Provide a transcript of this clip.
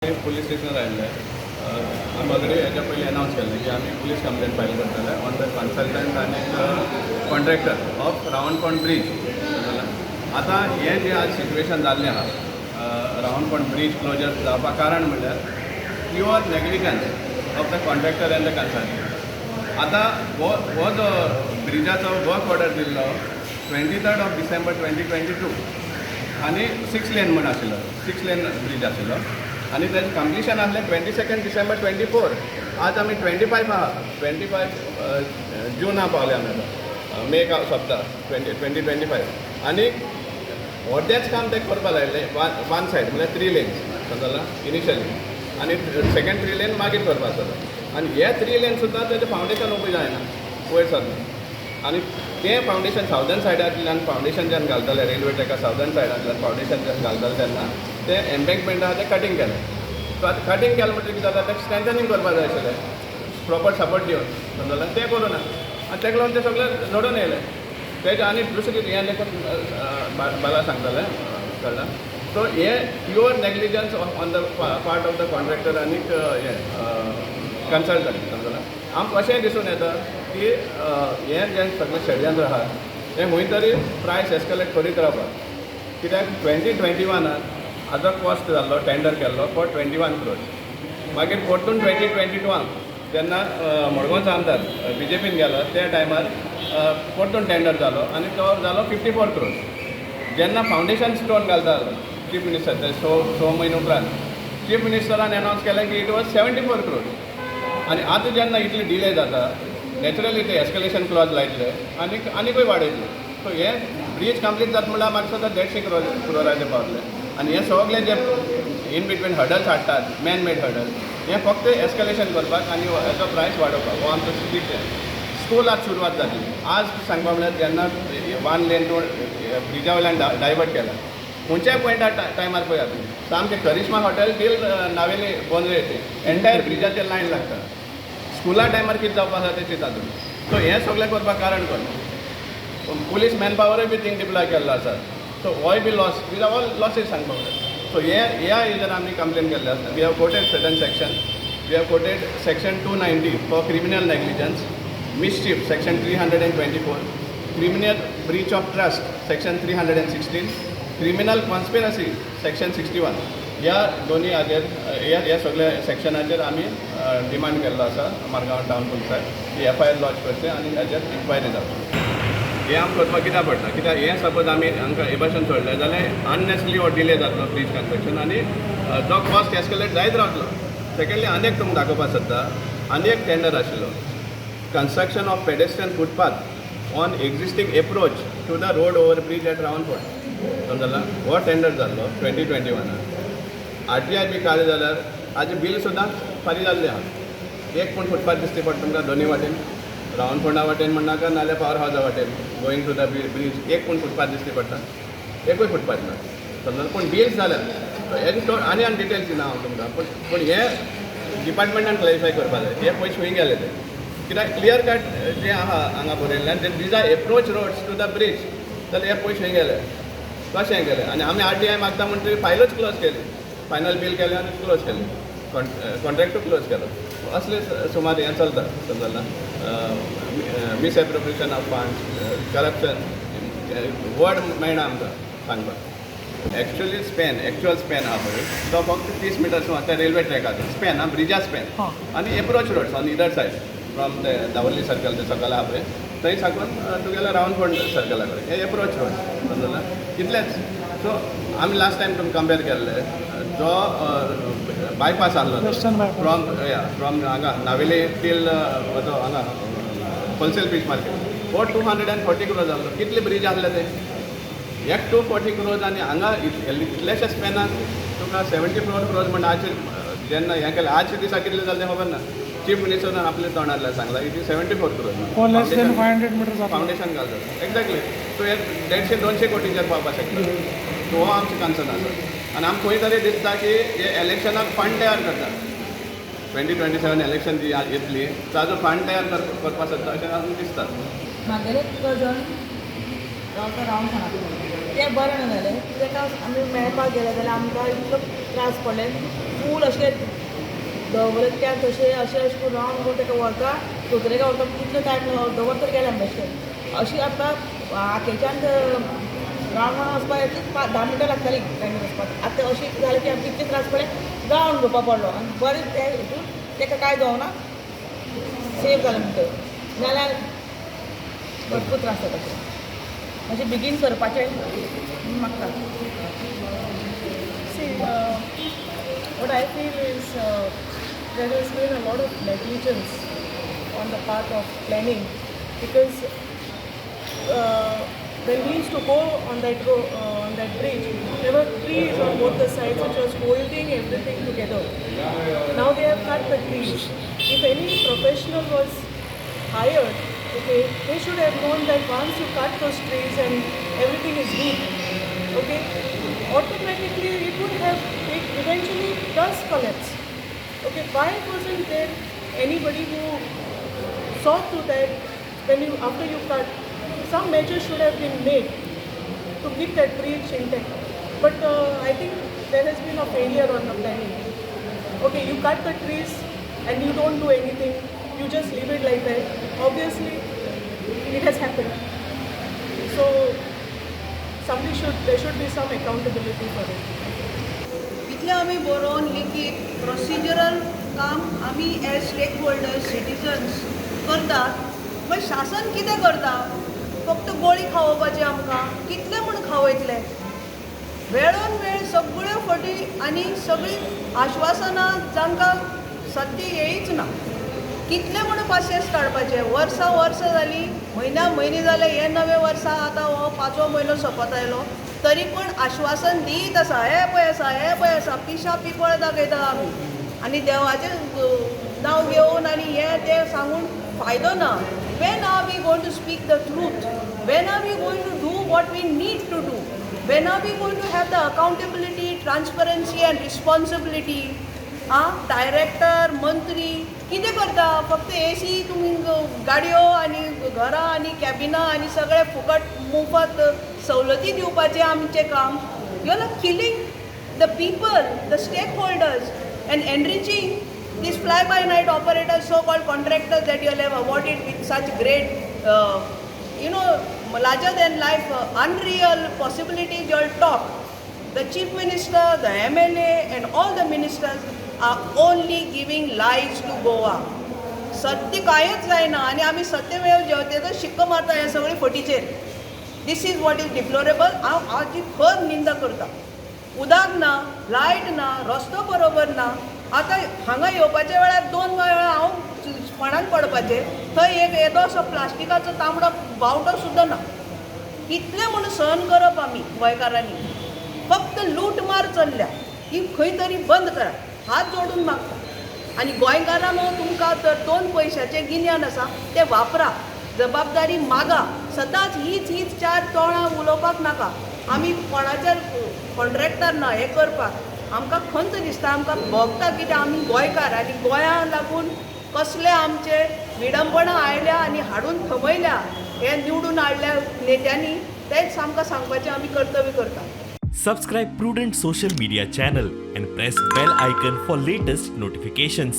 Police स्टेशनार आयिल्ले. आमी ऑलरेडी हेच्या पयलीं अनावन्स केल्लें की आमी पुलीस कंप्लेन फायल करतले ऑन the consultant आनी कॉन्ट्रॅक्टर ऑफ रावणकोण ब्रीज. आतां हें जें आज सिट्युएशन जाल्लें आहा, रावणकोण ब्रीज क्लोजर जावपाक कारण म्हणल्यार pure negligence of the contractor and the consultant. आतां हो जो ब्रिजाचो वर्क ऑर्डर दिल्लो 23rd of December 2022 आनी सिक्स लेन म्हण आशिल्लो, सिक्स लेन ब्रीज आशिल्लो आनी तेजें कंप्लिशन आसलें 22nd December 24. आज आमी 25 आहा, 25 जुना पावले आमी. आतां मे सोंपता 2025 आनी अर्देंच काम तें करपा लायलें. वन सायड म्हणल्यार थ्री लेन्स, समजला, इनिशियली आनी सेकंड थ्री लेन मागीर करपा आसता आनी हे थ्री लेन सुद्दां तेजें फावंडेशन उबें जायना वयर सरना आनी तें फावंडेशन सावदर्न सायडांतल्यान फावंडेशन जेन्ना घालताले, रेल्वे ट्रॅका सावदर्न सायडांतल्यान फावंडेशन जेन्ना घालताले तेन्ना तें एम्बँकमेंट आहा तें कटींग केलें. सो आतां कटींग केलें म्हणटकीर कितें जाता? तें स्ट्रेंथनींग करपा जाय आशिल्लें प्रॉपर सपोर्ट दिवन, समजलें? तें करूं ना आनी तेका लागून तें सगळें झडून येयलें तेजें. आनी दुसरें हें देखून बाला सांगतालें, कळ्ळें? सो हें pure negligence on the part of the contractor आनीक हें कन्सल्टंट, समजलें? आमकां अशें दिसून येता की हें जें सगळें षडयंत्र आहा हें खंय तरी प्रायस एस्कलेट करीत रावपाक. कित्याक 2021नान हाजो कॉस्ट जाल्लो, टेंडर केल्लो फॉर 21 क्रोर्स. मागीर परतून 2022आन जेन्ना मडगांवचो आमदार बीजेपीन गेलो त्या टायमार परतून टेंडर जालो आनी तो जालो 54 क्रोर्स. जेन्ना फावंडेशन स्टोन घालता चीफ मिनिस्टर, ते स स म्हयने उपरांत चीफ मिनिस्टरान अनावन्स केलें की it was 74 crores. आनी आतां जेन्ना इतली डिले जाता, नॅचरली ते एस्कलेशन क्लॉज लायतले आनी आनीकूय वाडयतले. सो हे ब्रीज कंप्लीट जाता म्हणल्यार म्हाका दिसता 150 क्रोराचे पावतले. आनी हे सगळे जे इन बिटवीन हर्डल्स हाडटात, मॅन मेड हर्डल, हें फक्त एस्कलेशन करपाक आनी हेचो प्रायस वाडोवपाक. हो आमचो स्ट्रिक्ट स्कूल आज सुरवात जाली. आज सांगपा म्हणल्यार जेन्ना वन लेन टू ब्रिजा वयल्यान डायवर्ट केला, खंयच्याय पॉयंटार टायमार पळयात तुमी, सामकें Karishma hotel till Navelim Bondre entire ब्रिजाचेर लायन लागता. स्कुला टायमार कितें जावपा आसा तें चिंता तुमी. सो हें सगळें करपाक कारण कोण? पुलीस मॅन पावरूय बी थिंग डिप्लॉय केल्लो आसा. सो होय बी loss, these are all losses सांगपा म्हणल्यार. सो हे ह्या हेजेर आमी कंप्लेन केल्ले आसा. We have quoted certain section. We have quoted section 290 for criminal negligence, mischief section 324, criminal breach of trust section 316, criminal conspiracy section 61. ह्या दोन्ही हाजेर, ह्या ह्या सगळ्या सेक्शनाचेर आमी डिमांड केल्लो आसा मारगांव टावन पुलिसाक की एफआयआर लॉज करचें आनी हाजेर इन्क्वायरी जावची. हें आमकां करपाक कित्याक पडटा? कित्याक हें सपोज आमी हांकां हे भाशेन सोडलें जाल्यार अननेसरी हो डिले जातलो ब्रीज कन्स्ट्रक्शन आनी जो कॉस्ट एस्कलेट जायत रावतलो. सेकंडली, आनी एक तुमकां दाखोवपाक सोदता. आनी एक टेंडर आशिल्लो, construction of pedestrian footpath on existing approach to the road over bridge at Ravanfort, समजला? हो टेंडर जाल्लो 2021नान. आरटीआय बी काडलें जाल्यार हाजें बील सुद्दां फारीक जाल्लें आहा. एक पूण फुटपाथ दिसती पडटा तुमकां दोनी वाटेन, रावणफोंडा वाटेन म्हणनाका नाल्यार पावर हावजा वाटेन गोईंग टू the bridge एक पूण फुटपाथ दिसती पडटा? एकूय फुटपाथ ना, समजलें? पूण बिल्स जाल्यात. हेजे आनी आनी डिटेल्स दिना हांव तुमकां, पूण हे डिपार्टमेंटान क्लॅरिफाय करपा जाय, हे पयशे खंय गेले ते. कित्याक क्लियर कट जें आहा हांगा बरयल्ल्यान, these are approach roads to the bridge. जाल्यार हे पयशे खंय गेले, कशें गेले? आनी आमी आरटीआय मागता म्हणटकीर फायलूच क्लोज केली, फायनल बील केलें आनी क्लोज केलें, कॉन्ट्रॅक्टूय क्लोज केलो. असले सुमार हें चलता, समजला? Misappropriation of funds, corruption word मेळना आमकां सांगपाक. एक्चुअली स्पॅन, एक्चुअल स्पॅन आहा पळय तो फक्त 30 मिटर्स त्या रेल्वे ट्रॅकाचो स्पॅन आहा, ब्रिजा स्पॅन आनी approach roads on either side from ते दावोली सर्कल ते सकयल आहा पळय थंय साकून तुगेल्या रावणफोंड सर्कला कडेन हे एप्रोच रोड, समजला? इतलेच. सो आमी लास्ट टायम तुमकां कंपेर केल्ले, जो बायपास आहलो वेस्टर्न बायपास. फ्रॉम या फ्रॉम हांगा नावेली टील तो हांगा होलसेल फीश मार्केट, हो 240 क्रोर्स जाल्लो. कितले ब्रीज आहले ते? एक 240 क्रोर्स आनी हांगा इतलेशे स्पॅनान तुका 74 क्रोर्स म्हणटा. आजचे जेन्ना हें केलें, आजच्या दिसा कितले जाले तें खबर ना. चीफ मिनिस्टरान आपल्या तोंडांतल्यान सांगलां, it is 74 crores. For less than 500 meter जाता. फावंडेशन घालता, एक्झॅक्टली. सो हे 150-200 कोटीचेर पावपाक शकता. सो हो आमचो कन्सर्न आसा आनी आमकां खंय तरी दिसता की हे इलेक्शनाक फंड तयार करता. 2027 इलेक्शन जी येतली ताजो फंड तयार करपाक सोदता अशें आमकां दिसता. म्हागेले कजन रावता रावणफोंडा. तें बरें ना जालें. ताका आमी मेळपाक गेले जाल्यार आमकां इतलो त्रास पडले. फूल अशें दवरले त्या तशें अशें अशें करून रावंड करून ताका व्हरता, दोतोरेक व्हरता. कितलो टायम, अर्द वर तर गेलें आमचें. अशी आमकां आकेच्यान रावंड रावंड वचपाक एटलीस्ट 5-10 मिनटां लागतालीं टायमीर वचपाक. आतां अशें जालें की आमकां इतले त्रास पडले, रावंड घेवपा पडलो. आनी बरें तें हितून ताका कांय जावना, सेफ जालें म्हणटा. नाल्यार भरपूर त्रास जाता. मातशें बेगीन करपाचें मागता. See, what I feel is there has been a lot of negligence on the part of planning because when we used to go on that road, on that bridge, there were trees on both the sides which was holding everything together. Now they have cut the trees. If any professional was hired, okay, they should have known that once you cut those trees and everything is weak, okay, automatically it would have, it eventually does collapse. Okay, why wasn't there anybody who saw to that when you after you cut, some measures should have been made to keep that bridge intact. But I think there has been a failure on the planning. Okay, you cut the trees and you don't do anything, you just leave it like that. Obviously, it has happened. So, there should be some accountability for it. इतलें आमी बरोवन लिखीत procedural काम आमी as stake holders citizens करतात, पण शासन कितें करता? फक्त गोळी खावोवपाची आमकां. कितले म्हूण खावयतले? वेळोन वेळ सगळ्यो फटी आनी सगळीं आश्वासनां, जांकां सत्य येयच ना. कितले म्हूण पासियेंस काडपाचें? वर्सां वर्सां जालीं, म्हयन्या म्हयने जाले. हे नवे वर्सा आतां हो पांचवो म्हयनो सोंपत आयलो, तरी पूण आश्वासन दीत आसा. हें पळय आसा, हें पळय आसा, पिशा पिपळ दाखयता आमी. आनी देवाचें नांव घेवन आनी हें तें सांगून फायदो ना. When are we going to speak the truth? When are we going to do what we need to do? When are we going to have the accountability, transparency and responsibility? आं, डायरेक्टर, मंत्री कितें करता? फक्त AC, तुमी गाडयो आनी घरां आनी कॅबिनां आनी सगळें फुकट मुफत सवलती दिवपाचें आमचें काम. You are killing the people, the stakeholders, and enriching these fly-by-night operators, so-called contractors that you have awarded with such great, larger than life, unreal possibilities you all talk. The chief minister, the MLA, and all the ministers are only giving lies to Goa. सत्य कांयच जायना आनी आमी सत्यमेव जयतेचो शिक्को मारता हे सगळे फटीचेर. This is what is deplorable. हांव हाची खर निंदा करता. उदक ना, लायट ना, रस्तो बरोबर ना. आतां हांगा येवपाच्या वेळार दोन वेळा हांव फोंडान पडपाचें. थंय एक येदोसो प्लास्टिकाचो तांबडो बावटो सुद्दां ना. कितलें म्हूण सहन करप आमी गोंयकारांनी? फक्त लूटमार चल्ल्या, ही खंय तरी बंद करा, हात जोडून मागता. आनी गोंयकारांनो, तुमकां तर दोन पयशाचें गिन्यान आसा, तें वापरा, जबाबदारी मागा. सदांच हीच हीच चार तोंडां उलोवपाक नाका. आमी कोणाच्या कॉन्ट्रॅक्टर ना हें करपाक. आमकां खंत दिसता, आमकां भोगता, कित्याक आमी गोंयकार आनी गोंया लागून कसले आमचे विडंबणां आयल्या आनी हाडून थंबयल्या हे निवडून हाडल्या नेत्यांनी. तेंच आमकां सांगपाचें आमी कर्तव्य करता. Subscribe Prudent Social Media channel and press bell icon for latest notifications.